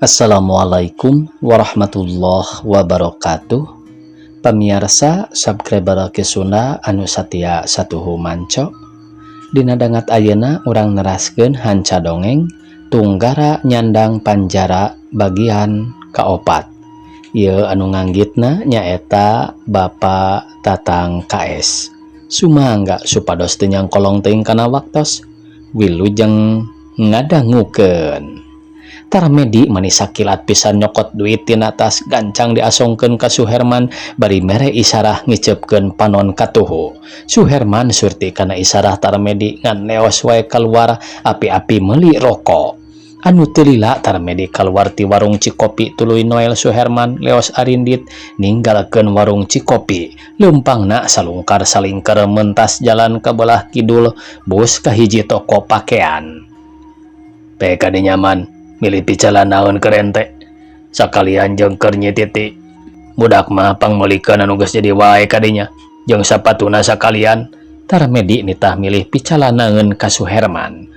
Assalamualaikum warahmatullahi wabarakatuh. Pamiarsa subscriber Ki Sunda anu satia satuhu manco. Dina dangat ayeuna urang neraskeun hanca dongeng Tunggara Nyandang Panjara bagian kaopat. Ieu anu nganggitna nyaeta Bapak Tatang KS. Sumangga supados teu nyangkolong teuing kana waktos. Wilujeng ngadangukeun. Tarmedi mani sakilat pisan nyokot duit tina tas, gancang diasongkeun ka Suherman bari mere isarah ngiceupkeun panon katuhu. Suherman surti kana isarah Tarmedi ngan leos wae kaluar api-api meuli rokok. Anu teu lila Tarmedi kaluar ti warung Cikopi, tuluy noel Suherman leos arindit ninggalkeun warung Cikopi. Leumpangna salungkar salingker mentas jalan ka belah kidul bus ka hiji toko pakean. Pek kadinya, Man, milih picalanaeun keur ente sakalian jeung keur Nyi Titi. Budak mah pangmeulikeun anu geus jadi wae kadinya jeung sapatuna sakalian. Tarmedi nitah milih picalanaeun ka Suherman.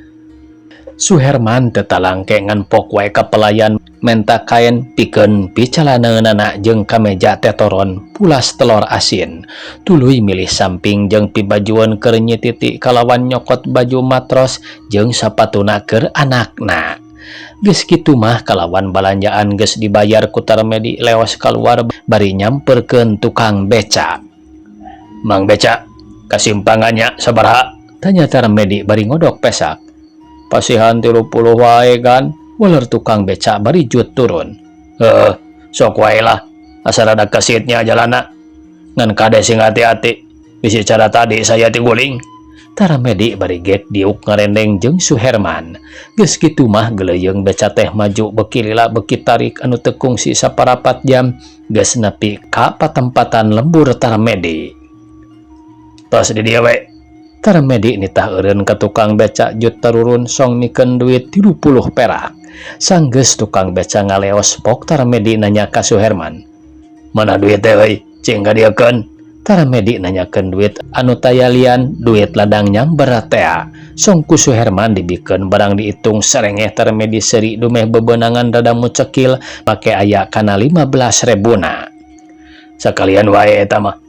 Suherman teu talangke ngan pok wae ka pelayan menta kaen pikeun picalanaeunana jeung kameja tetoron pulas telor asin. Tuluy milih samping jeung pibajueun keur Nyi Titi kalawan nyokot baju matros jeung sapatuna keur anakna. Geus kitu mah kalawan balanjaan geus dibayar ku Tarmedi leos kaluar bari nyamperkeun tukang beca. "Mang beca, kasimpangannya sabaraha?" tanya Tarmedi bari ngodok pesak. "Pasihan 30 wae, Gan," waler tukang beca bari jut turun. "Heuh, sok wae lah, asal ada kesitnya jalana. Ngan kade sing hati-hati, bisi cara tadi saya tiguling." Tarmedi bari gek diuk ngarendeng jeung Suherman. Geus kitu mah geleuyeung beca teh maju beuki lila beuki tarik anu teu kungsi saparapat jam geus nepi ka patempatan lembur Tarmedi. "Tos di dieu we." Tarmedi nitah eureun ka tukang beca jut tarurun song mikeun duit 30 perak. Sanggeus tukang beca ngaleos pok Tarmedi nanya ka Suherman. "Mana duit teh euy? Cing kadieukeun." Tarmedi nanyakeun duit anu tayalian duit ladang nyamber tea. Song ku Suherman dibikeun, barang diitung serengeh Tarmedi seuri dumeh bebenangan rada mucekil make aya kana 15 rebuna. "Sakalian wae eta mah.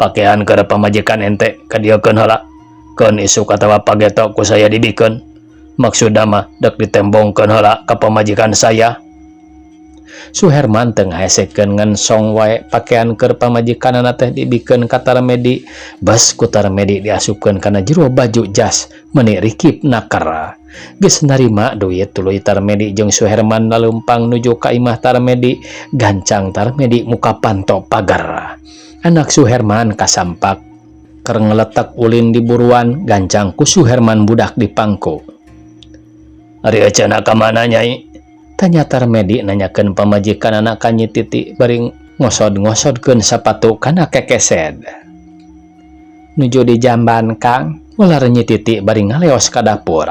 Pakean keur pamajikan ente kadieukeun heula. Keun isuk atawa pageto ku saya dibikeun. Maksudna mah dek ditembongkeun heula ka pamajikan saya." Suherman teu ngahesekeun ngan song wae pakean keur pamajikanana teh dibikeun ka Tarmedi. Bas ku Tarmedi diasupkeun kana jero baju jas meuni rikip naker. Geus narima duit tuluy Tarmedi jeung Suherman laleumpang nuju ka imah Tarmedi. Gancang Tarmedi muka panto pagar. Anak Suherman kasampak keur ngeletek ulin di buruan, gancang ku Suherman budak dipangku. "Ari eceuna ka mana, Nyai?" tanya Tarmedi nanyakeun pamajikanana ka Nyi Titi bari ngosod-ngosodkeun sapatu kana kekesed. "Nuju di jamban, Kang," ular Nyi Titi bari ngaleos ka dapur.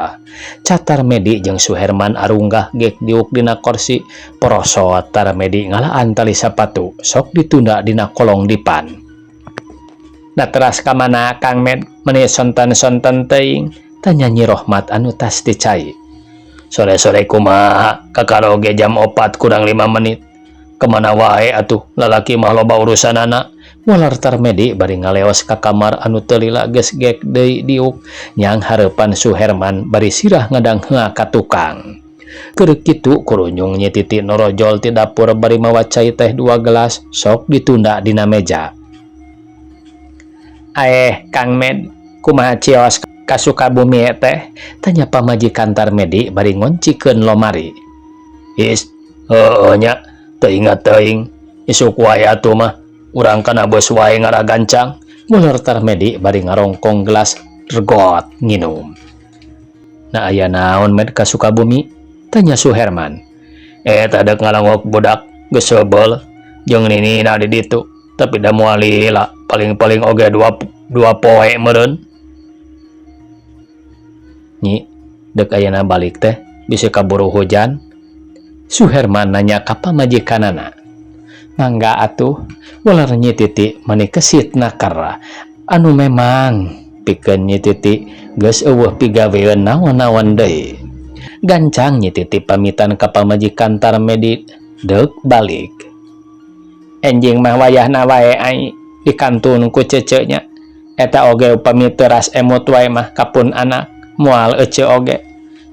Cat Tarmedi jeung Suherman arunggah gek diuk dina korsi, porosot Tarmedi ngalaan tali sapatu sok ditunda dina kolong dipan. "Nah, teras ka mana, Kang Med, meni sonten-sonten teuing?" tanya Nyi Rohmat anu tas ti cai. "Sore-sore kumaha, kakara oge jam 3.55. Kemana wae atuh, lalaki mah loba urusanana," walar Tarmedi bari ngaleos ka kamar anu teu lila geus gek deui diuk nyang hareupan Suherman bari sirah ngadangheua ka tukang. Keur kitu kurunyung Nyi Titi norojol ti dapur bari mawa cai teh dua gelas sok ditunda dina meja. "Aeh, Kang Med, kumaha cios ka Sukabumi teh?" tanya pamajikan Tarmedi bari ngoncikeun lomari. "Is, heueuh nya, teu ingat teuing. Isuk wae atuh mah, urang kana beus wae ngarah gancang," ular Tarmedi bari ngarongkong gelas regot nginum. "Nah, aya naon, Med, ka Sukabumi?" tanya Suherman. "Eta dek ngalangok budak, geus seubel jeung ninina di ditu, tapi da moal lila, paling-paling oge dua poe meureun." "Nyi, dek ayeuna balik teh bisa kaburu hujan?" Suherman nanya ka pamajikanana. "Mangga atuh," ular Nyi Titi mani kesit naker. Anu memang pikeun Nyi Titi geus euweuh pigaweun naon-naon deui. Gancang Nyi Titi pamitan ka pamajikan Tarmedi deuk balik. Enjing mah wayahna wae ai dikantun ku cece nya. Eta oge upami teras emut wae mah kapun anak moal ece oge.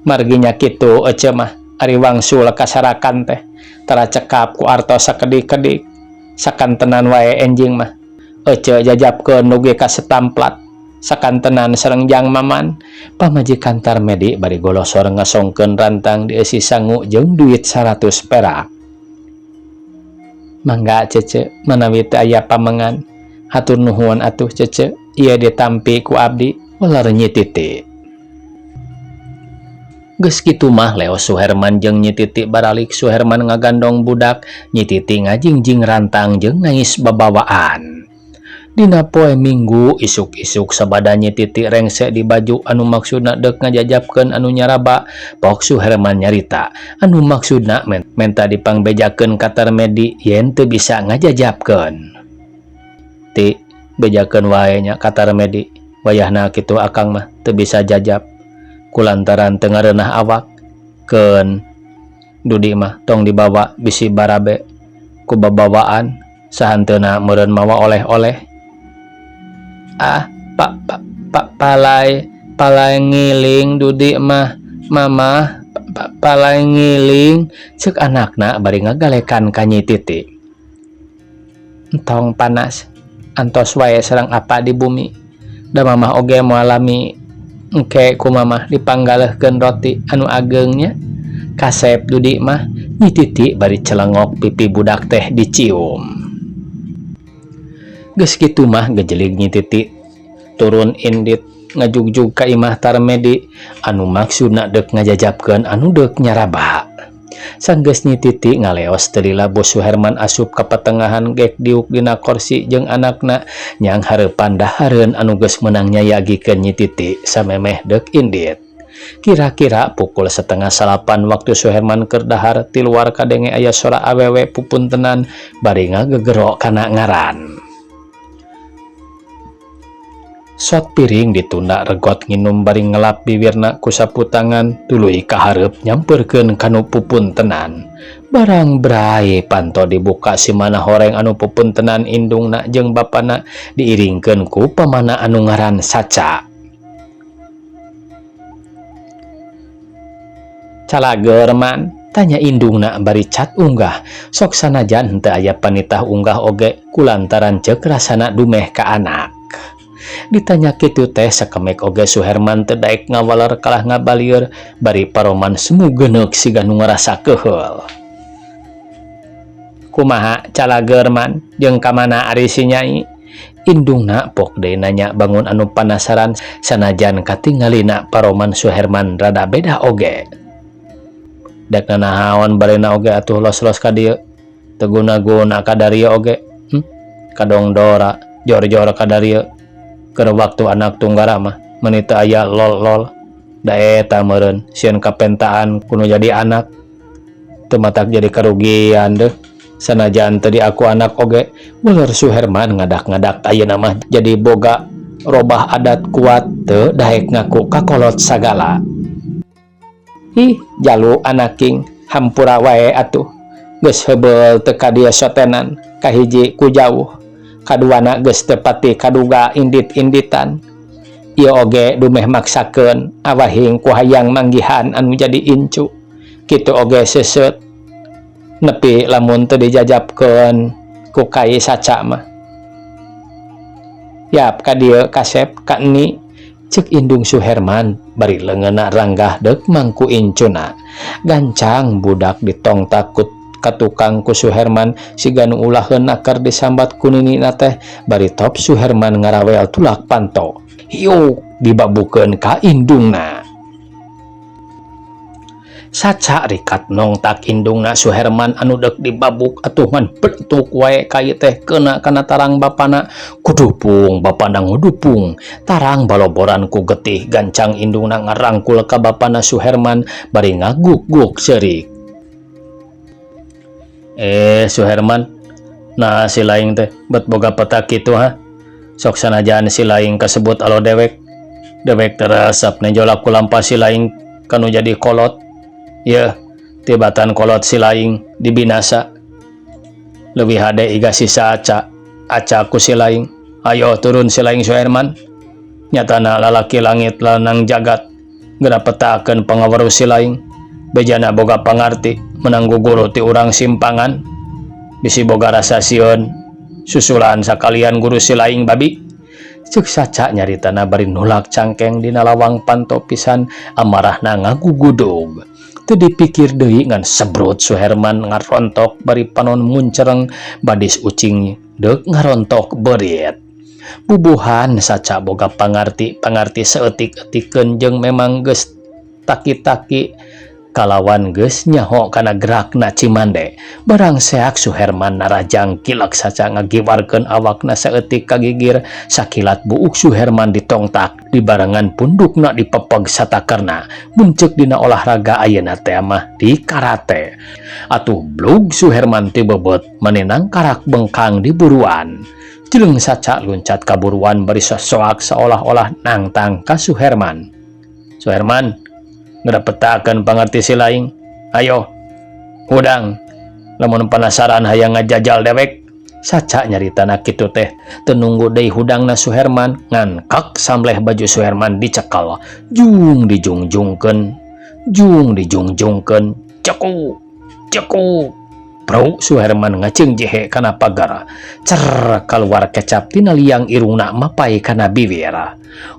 Margi nya kitu ece mah ari wangsul kasarakan teh tara cekap ku artos sakedik-kedik. Sakantenan wae enjing mah ece jajapkeun dugi ka setamplat. Sakantenan sareng Jang Maman. Pamajikan Tarmedi bari golosor ngasongkeun rantang dieusi sangu jeung duit 100 perak. Mangga cece manawi teu aya pamengan. Hatur nuhun atuh cece, ieu ditampi ku abdi, ular Nyi Titi. Geus kitu mah leos Suherman jeung Nyi Titi baralik. Suherman ngagandong budak, Nyi Titi ngajingjing rantang jeung ngais babawaan. Dina poe Minggu isuk-isuk sabada Nyi Titi rengse di baju anu maksudna deuk ngajajapkeun anu nyaraba, pok Suherman nyarita anu maksudna menta dipangbejakeun ka Tarmedi yen teu bisa ngajajapkeun. Ti bejakeun wae nya ka Tarmedi, wayahna kitu akang mah teu bisa jajap kulantaran teu ngareunah awak. Keun dudi mah tong dibawa bisi barabe ku babawaan sahanteuna meureun mawa oleh-oleh. Ah, pak pak pak palai palai ngiling dudi mah mamah pak palai ngiling, cek anakna bari ngagalekan ka Nyi Titi. Entong panas, antos wae sareng apa di bumi da mamah oge moal lami, engke ku mamah dipanggaleuhkeun roti anu ageung nya, kasep dudi mah. Nyi Titi bari celengok pipi budak teh dicium. Geus kitu mah gejelig Nyi Titi turun indit ngajugjug ka imah Tarmedi anu maksudna deuk ngajajapkeun anu deuk nyaraba. Sanggeus Nyi Titi ngaleos teu lila Bos Suherman asup ka patengahan gek diuk dina korsi jeung anakna nyang hareupan dahareun anu geus meunang nyayagikeun Nyi Titi samemeh deuk indit. Kira-kira pukul setengah salapan waktu Suherman keur dahar, ti luar kadenge aya sora awewe pupuntenan bari ngagegero kana ngaran. Sot piring ditunda, regot nginum bari ngelap bibirna ku sapu tangan, tuluy kahareup nyamperkeun kanu pupuntenan. Barang bray panto dibuka, si mana horeng anu pupuntenan indungna jeung bapana diiringkeun ku pamana anu ngaran Saca. Calageur man? Tanya indungna bari cat unggah. Sok sanajan henteu aya panitah unggah oge kulantaran ceuk rasana dumeh ka anak. Ditanya kitu teh sakemek oge Suherman teu daek ngawaler kalah ngabalieur bari paroman semu geuneuk siga nu ngarasa keuheul. Kumaha calageur man, jeung ka mana ari si Nyai? Indungna pok deui nanya bangun anu panasaran sanajan katingalina paroman Suherman rada beda oge. Dek nanahaon barena oge atuh los-los ka dieu. Teu guna-guna ka darieu oge. Kadongdora jor-jor ka darieu. Keur waktu anak tunggara mah meuni teu aya lol-lol. Da eta meureun sieun kapentaan kuno jadi anak. Teu matak jadi karugian deuh. Sanajan teu diaku anak oge, uler Suherman ngadak-ngadak ayeuna mah jadi boga robah adat kuat teu daek ngaku kakolot sagala. Ih, jalu anaking, hampura wae atuh. Geus heubeul teu ka dieu sotenan, kahiji ku jauh, kaduana geus teu pati kaduga indit-inditan. Ieu oge dumeh maksakeun awahing ku hayang manggihan anu jadi incu. Kitu oge seuseut nepi lamun teu dijajapkeun ku kai Saca mah. Yap ka dieu kasep ka eni, cek indung Suherman bari leungeunna ranggah deuk mangku incuna. Gancang budak ditong takut ka tukang ku Suherman siga nu ulaheun keur disambat ku ninina teh, bari top Suherman ngarawel tulak panto. Hiuk dibabukeun ka indungna. Saca rikat nongtak indungna Suherman anu deuk dibabuk atuh ngan bentuk wae kai teh keuna kana tarang bapana. Kudupung bapana ngudupung tarang baloboran ku getih. Gancang indungna ngarangkul ka bapana Suherman bari ngaguk-guk seurik. Suherman, nah si laing teh bet boga peta kitu ha? Sok sanajan si laing kasebut alo dewek, dewek teresep nejolak ku lampah si laing kanu jadi kolot. Yeuh, tibatan kolot silaing dibinasa. Leuwih hade iga si Saca, aca ku silaing. Ayo turun silaing Suherman. Nyatana lalaki langit lanang jagat. Geura petakeun pangaweruh silaing. Bejana boga pangarti menang guguru ti urang simpangan. Bisi boga rasa sieun susulan sakalian guru silaing babi. Ceuk Saca nyaritana bari nulak cangkeng dina lawang panto pisan amarahna ngagugudug. Teu dipikir deui ngan sebrut Suherman ngarontok bari panon muncereng badis ucing deuk ngarontok beurit. Bubuhan Saca boga pangarti pangarti saeutik-eutikeun jeung memang geus taki-taki kalawan geus nyaho kana gerakna Cimande. Barang seak Suherman narajang kilek Saca ngagiwarkeun awakna saeutik ka gigir sakilat buuk Suherman ditongtak dibarengan pundukna dipepeg satakerna. Mun ceuk dina olahraga ayeuna teh mah di karate. Atuh blug Suherman ti beubeut meunang karak bengkang di buruan. Jeleng Saca luncat ka buruan bari sosoak seolah-olah nangtang ka Suherman. Suherman, geura petakeun pangarti silaing. Ayo, hudang, lamun penasaran hayang ngajajal dewek. Saca nyaritana kitu teh teu nunggu deui hudangna Suherman ngan kak samleh baju Suherman dicekel. Jung dijungjungkeun, jung dijungjungkeun, cekuk, cekuk. Bro Suherman ngaceng jehe kana pagar. Cer keluar kecap tina liang irungna mapai kana bibir.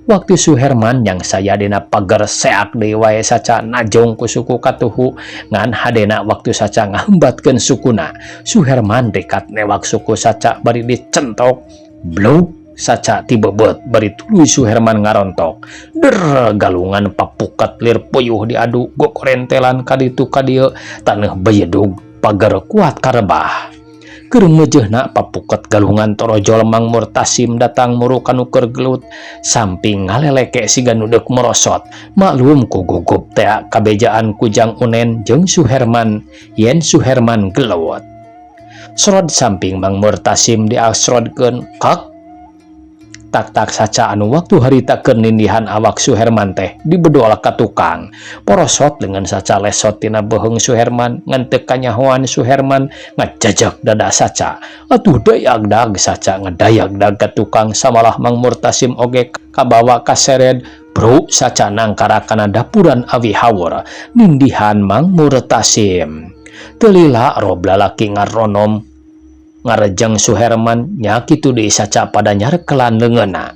Waktu Suherman yang saya dina pagar seak deui wae Saca najong ku suku katuhu ngan hadena waktu Saca ngahambatkeun sukuna. Suherman dekat newak suku Saca bari dicentok. Bluk Saca tibebet bari tuluy Suherman ngarontok. Der galungan papukat lir puyuh diadu gokorentelan kaditu kadieu taneuh beyedug pagar kuat karebah. Keur meujeuhna papuket galungan torojol Mang Murtasim datang muru kanu keur gelut samping ngaleleke siga nu deuk merosot. Maklum ku gugup tea kabejaan ku Jang Unen jeung Suherman yen Suherman gelewot. Sorod samping Mang Murtasim diasrodkeun kak tak-tak Saca anu waktu harita keur nindihan awak Suherman teh dibedol ka tukang. Porosot dengan Saca lesot tina beuheung Suherman ngan teu kanyahoan Suherman ngajajak dada Saca. Atuh dayag-dag Saca ngedayag-dag ka tukang samalah Mang Murtasim oge kabawa kasered. Bro Saca nangkara kana dapuran awi hawur nindihan Mang Murtasim. Teu lila rob lalaki ngaronom ngarejeng Suherman nya kitu deui Saca pada nyarekelan leungeunna.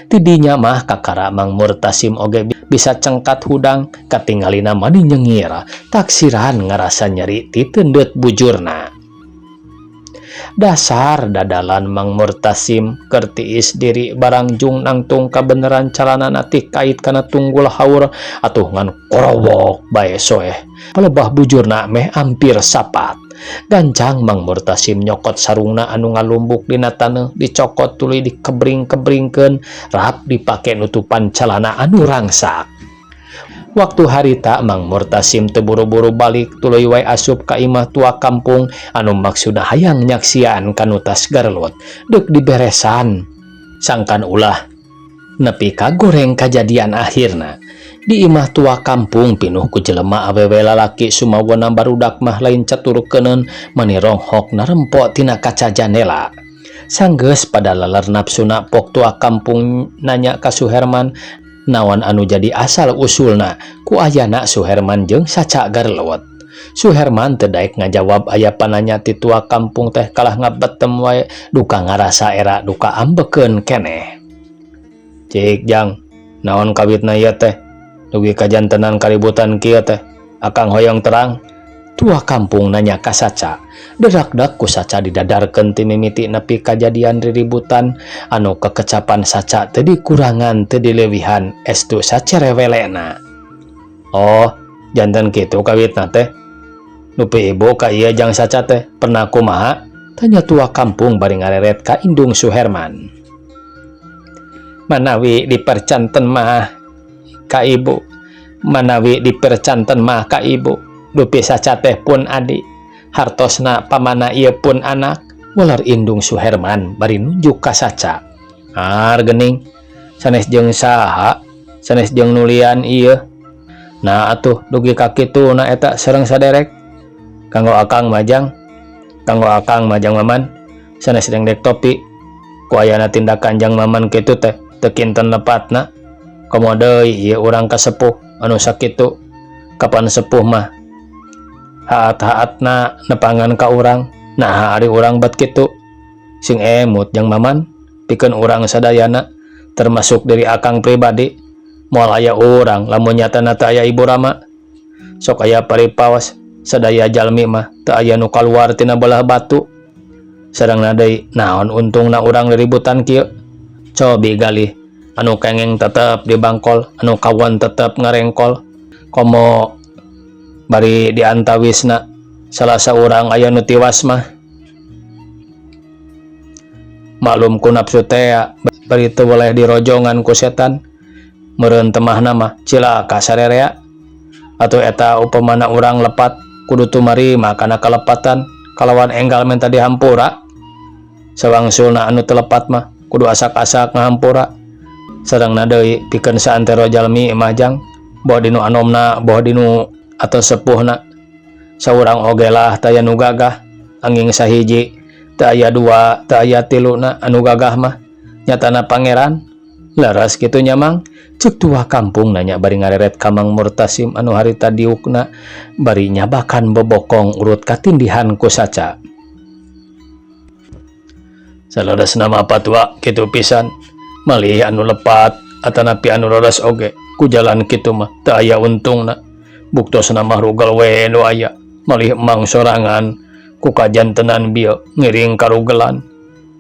Tidinya mah kakara Mang Murtasim oge bisa cengkat hudang katingalina mani nyengir taksiran ngarasa nyeri titendeut bujurna. Dasar dadalan Mang Murtasim keur tiis diri barang jung nangtung kabeneran calanana tikait kana tunggul haur atuh ngan korowok bae soeh. Palebah bujurna meh ampir sapat. Gancang Mang Murtasim nyokot sarungna anu ngalumbuk dina taneuh dicokot tuluy dikebring-kebringkeun rap dipake nutupan calana anu rangsak. Waktu harita Mang Murtasim teu buru-buru balik tuluy wae asup ka imah tua kampung anu maksudna hayang nyaksian kanu tas garelut deuk diberesan sangkan ulah nepi ka goreng kajadian akhirna. Di imah tua kampung pinuh ku jelema awewe lalaki sumawona barudak mah lain caturkeunun mani ronghok narempo tina kaca jandela. Sanggeus pada laler nafsuna pok tua kampung nanya ka Suherman naon anu jadi asal usulna ku ayana Suherman jeung Saca garelewet. Suherman teu daek ngajawab aya pananya ti tua kampung teh kalah ngabetem wae duka ngarasa era duka ambekeun keneh. Cik Jang, naon kawitna ieu teh? Dugi kajantenan kaributan kieu teh, akang hoyong terang. Tua kampung nanya ka Saca. Derak-dak ku Saca didadarkeun ti mimiti nepi kajadian riributan anu kekecapan Saca teu dikurangan teu dileuwihan estu sacerewelena. Oh, janten kitu kawitna teh. Dupi ibu ka ieu Jang Saca teh pernah kumaha? Tanya tua kampung bari ngareret ka indung Suherman. Manawi dipercanten mah ka ibu, manawi dipercanten mah ka ibu, dupi Saca teh pun adi, hartosna pamana ieu pun anak, walar indung Suherman bari nunjuk ka Saca. Ar gening, sanes jeung saha, sanes jeung nulian ieu. Nah atuh dugi ka kitu na eta sareng saderek. Kanggo akang mah jang, kanggo akang mah jang Maman, sanes dengdek topi. Ku ayana tindakan jang Maman kitu teh teu kinten lepatna. Komo deui ieu urang ka sepuh anu sakitu. Kapan sepuh mah haat-haatna nepangan ka urang. Nah ari urang bat kitu. Sing emut jang Maman, pikeun urang sadayana termasuk diri akang pribadi. Moal aya urang lamun nyatana teu aya ibu rama. Sok aya paripaos sadaya jalmi mah teu aya nu kaluar tina belah batu. Sarengna deui naon untungna urang riributan kieu. Cobi galih anu kengeng tetep dibangkol, anu kawon tetep ngarengkol. Komo bari diantawisna salah saurang aya nu tiwas mah. Maklum ku nafsu tea bari teu weleh dirojongan ku setan. Meureun temahna mah cilaka sarerea. Atuh eta upamana urang lepat kudu tumarima kana kalepatan kalawan enggal menta dihampura. Sawangsulna anu teu lepat mah kudu asak-asak ngahampura. Sarengna deui pikeun saantero jalmi mah jang boh dinu anomna boh dinu atau sepuhna. Saurang oge lah taya nu gagah anging sahiji teu aya dua teu aya tiluna anu gagah mah nyatana pangeran. Leres kitu nya Mang, cek tua kampung nanya bari ngareret ka Mang Murtasim anu harita diukna bari nyabakan bobokong urut katindihan ku saca. Saleresna mah patua kitu pisan, malih anu lepat atanapi anu leres oge ku jalan kitu mah teu aya untungna. Buktosna mah rugel we nu aya, malih emang sorangan ku kajantenan bieu ngiring karugelan.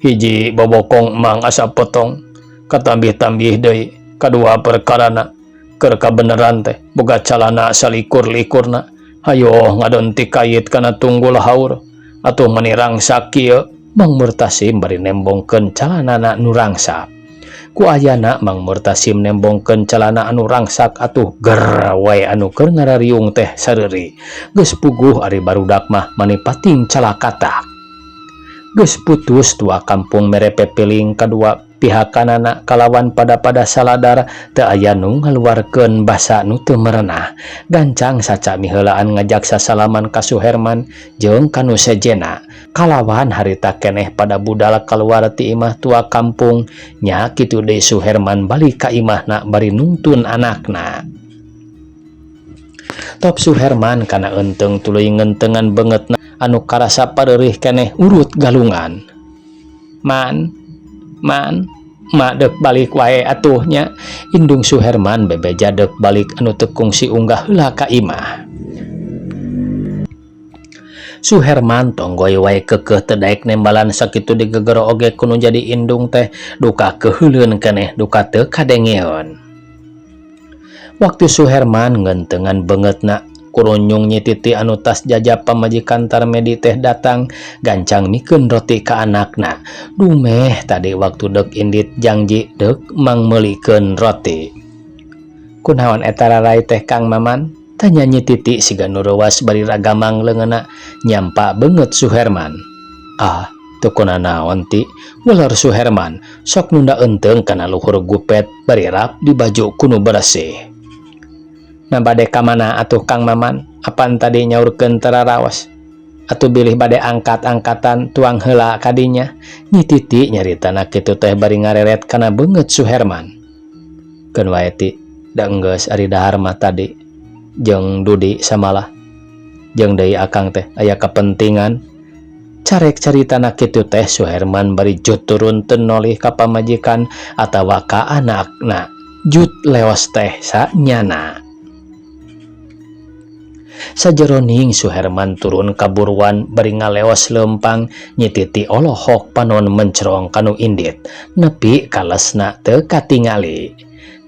Hiji bobokong emang asa potong, katambih-tambih deui kadua perkarana keur kabeneran teh boga calana salikur-likurna. Hayoh ngadon tikait kana tunggul haur atuh meni rangsak kieu. Mang Murtasim bari nembongkeun calanana nu rangsak. Ku ayana Mang Murtasim nembongkeun calana anu rangsak atuh ger wae anu keur ngarariung teh sareuri. Geus puguh ari barudak mah mani pating calakatak. Geus putus tua kampung mere pepiling kadua pihakanana kalawan pada-pada saladar teu aya nu ngaluarkeun basa nu teu merenah. Gancang saca miheulaan ngajak sasalaman ka Suherman jeung ka nu sejenna. Kalawan harita keneh pada budal kaluar ti imah tua kampung nya kitu deui Suherman balik ka imahna bari nungtun anakna. Top Suherman kana eunteung tuluy ngentengan beungeutna anu karasa pareurih keneh urut galungan. Man, man, ma deuk balik wae atuh nya. Indung Suherman bebeja deuk balik anu teu kungsi unggah heula ka imah. Suherman tonggoy wae keukeuh teu daek nembalan sakitu digegero oge ku nu jadi indung teh duka keuheuleun keneh duka teu kadengeun. Waktu Suherman ngentengan beungeutna kurunyung Nyi Titi anu tas jajap pamajikan Tarmedi teh datang gancang mikeun roti ka anakna. Dumeh tadi waktu deuk indit jangji deuk mangmeulikeun roti. Kunaon eta rarai teh Kang Maman? Tanya Nyi Titi siga nu reuwas bari ragamang leungeunna nyampa beungeut Suherman. Ah, teu kunanaon ti, uler Suherman sok nunda eunteung kana luhur gupet bari rap di baju ku nu beresih. Nah bade ka mana atuh Kang Maman? Apan tadi nyaurkeun tararaos? Atuh bilih bade angkat-angkatan tuang heula kadinya. Nyi Titi nyaritana kitu teh bari ngareret kana beungeut Suherman. Keun wae ti, da enggeus ari dahar mah tadi jeung Dudi samalah. Jeung deui akang teh aya kapentingan. Carek caritana kitu teh Suherman bari jut turun teu nolih ka pamajikan atawa ka anakna. Jut leos teh sanyana. Sajeroning Suherman turun kaburuan bari ngaleos leumpang Nyi Titi olohok panon mencrong kanu indit nepi kalesna teu katingali.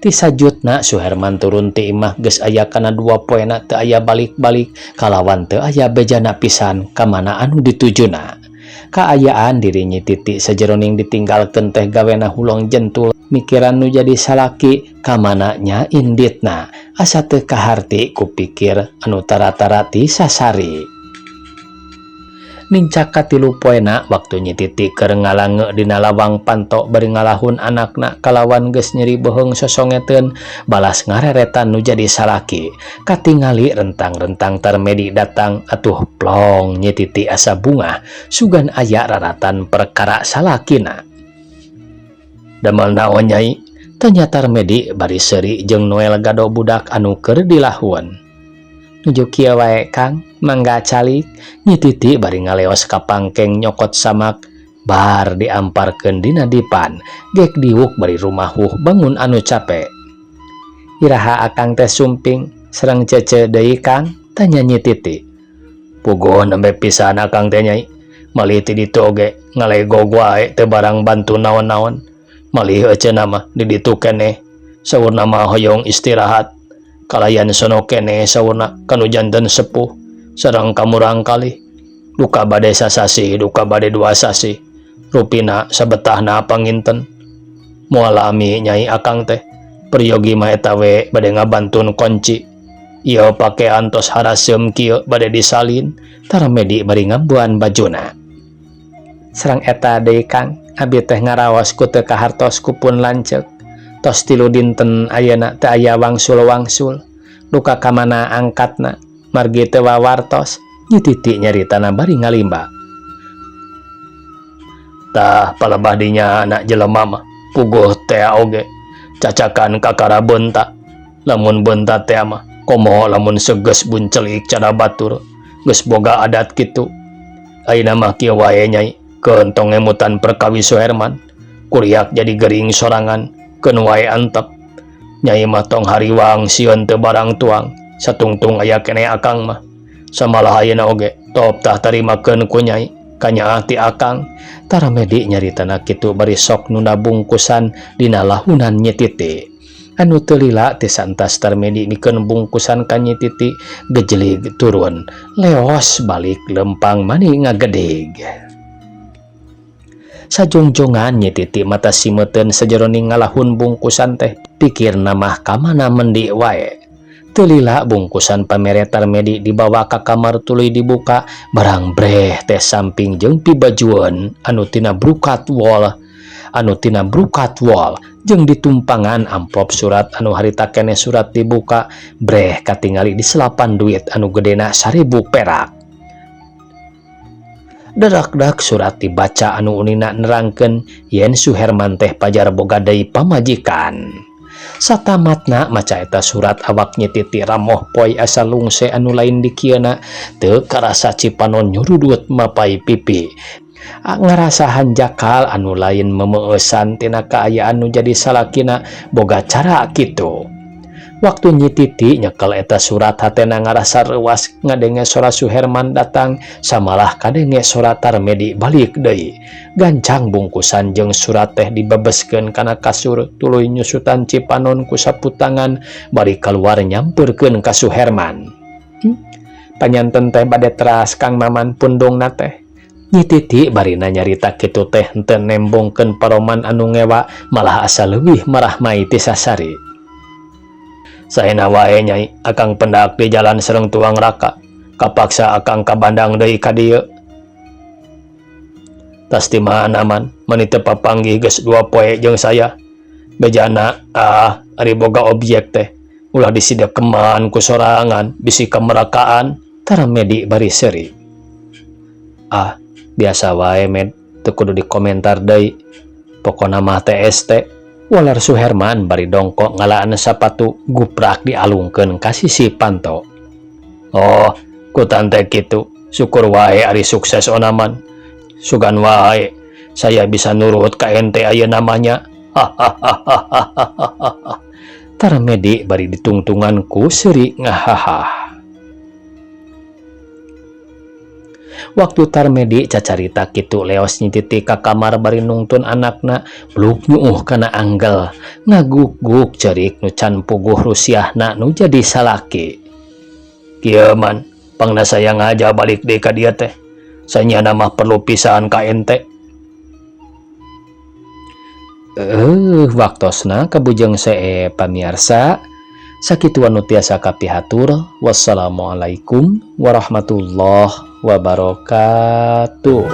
Ti sajutna Suherman turun ti imah geus aya kana dua poena teu aya balik-balik kalawan teu aya bejana pisan ka mana anu ditujuna. Kaayaan diri Nyi Titi sajeroning ditinggalkeun teh gawena hulong jentul mikiran nu jadi salaki ka mana nya inditna asa teu kaharti ku pikir anu tara-tara ti sasari. Nincak katilu poena waktu Nyi Titi keur ngalange dina lawang panto bari ngalahun anakna kalawan geus nyeri beuheung sosongeteun balas ngareretan nu jadi salaki. Katingali rentang-rentang Tarmedi datang atuh plong Nyi Titi asa bungah sugan aya raratan perkara salakina. Damel naon Nyai? Tanya Tarmedi bari seuri jeung Noel gado budak anu keur dilahun. Nuju kieu wae Kang, mangga calik. Nyi Titi bari ngaleos ka pangkeng nyokot samak bar diamparkeun dina dipan gek diuk bari rumahuh bangun anu cape. Iraha akang teh sumping sareng Cece deui Kang? Tanya Nyi Titi. Puguh nembe pisan akang teh Nyai, malih ti ditu oge ngalegog wae teu barang bantu naon-naon. Malih eceuna mah di ditu keneh saurna mah hoyong istirahat. Kalayan sono keneh saurna kanu janten sepuh sareng kamurang kalih. Duka bade sasasih duka bade dua sasih rupina sabetahna panginten. Moal lami Nyai akang teh peryogi mah eta we bade ngabantun konci. Ieu pakean tos haraseum kieu bade disalin. Tarmedi bari ngambuan bajuna. Sareng eta deui Kang, abi teh ngaraos ku teu kahartos ku pun lanceuk. Tos 3 dinten ayeuna teu aya wangsul-wangsul. Duka ka mana angkatna margi teu wawartos. Nyi Titi nyaritana bari ngalimba. Tah palebah dinya anak jelema mah puguh teh oge cacakan kakara beunta. Lamun beunta teh mah komo lamun seges buncelik cara batur geus boga adat kitu. Ayeuna mah kieu wae Nyai, keun tong ngemutan perkawis Suherman. Kuriak jadi gering sorangan keun wae antep. Nyai mah tong hariwang sieun teu barang tuang satungtung aya keneh akang mah. Samalah ayeuna oge top tah tarimakeun ku Nyai kanyaah ti akang. Tarmedi nyaritana kitu bari sok nunda bungkusan dina lahunan Nyi Titi. Anu teu lila ti santas Tarmedi mikeun bungkusan ka Nyi Titi gejelig turun leos balik lempang mani ngagedig. Sajongjongan Nyi Titi mata simeuten sajeroning ngalahun bungkusan teh pikirna mah kamana mendi wae. Teu lila bungkusan pamere Tarmedi dibawa ka kamar tuluy dibuka barang breh teh samping jeung pibajueun anu tina brukat wol anu tina brukat wol jeung ditumpangan amplop surat anu harita keneh surat dibuka breh katingali di selapan duit anu gedena 1000 perak. Dadak-dak surat dibaca anu unina nerangkeun yen Suherman teh pajar boga deui pamajikan. Satamatna maca eta surat awak Nyi Titi ramoh poe asa lungse anu lain dikieuna teu karasa cipanon nyurudut mapai pipi. Ngarasa hanjakal anu lain memeeusan tina kaayaan nu jadi salakina boga cara kitu. Waktu Nyi Titi nyekel eta surat hatena ngarasa reuas ngadenge sora Suherman datang samalah kadenge sora Tarmedi balik deui. Gancang bungkusan jeung surat teh dibebeskeun kana kasur tuluy nyusutan cipanon ku sapu tangan bari kaluar nyampeurkeun ka Suherman. Panyanten teh bade teras Kang Maman pundungna teh. Nyi Titi barina nyarita kitu teh henteu nembongkeun paroman anu ngewa malah asa leuwih marahmai ti sasari. Saena wae Nyai, akang pendak di jalan sareng tuang raka. Kapaksa akang kabandang deui ka dieu. Tas di mana man, mani teu papanggih geus 2 poe jeung saya. Bejana ari boga objek teh ulah disidekeman ku sorangan bisi kamerakaan. Tarmedi bari seuri. Ah, biasa wae med, teu kudu dikomentar deui. Pokona mah TST. Walar Suherman bari dongkok ngalaan sapatu guprak dialungkeun ka sisi panto. Oh, ku tante kitu. Syukur wae ari sukses onaman. Sugan wae saya bisa nurut ka ente ayeuna mah nya. Hahaha. Tarmedi bari ditungtungan ku seuri ngahaha. Waktu Tarmedi cacarita kitu leos Nyi Titi ka kamar bari nungtun anakna bluk nyuuh kana anggel ngaguk-guk cerik nu can puguh rusiahna nu jadi salaki. Kieu man, pangna saya ngaja balik deui ka dieu teh. Sanyana mah perlu pisan ka ente. Waktosna kabujeng see pamiarsa. Sakitu anu tiasa kapihatur. Wassalamualaikum warahmatullahi wabarakatuh.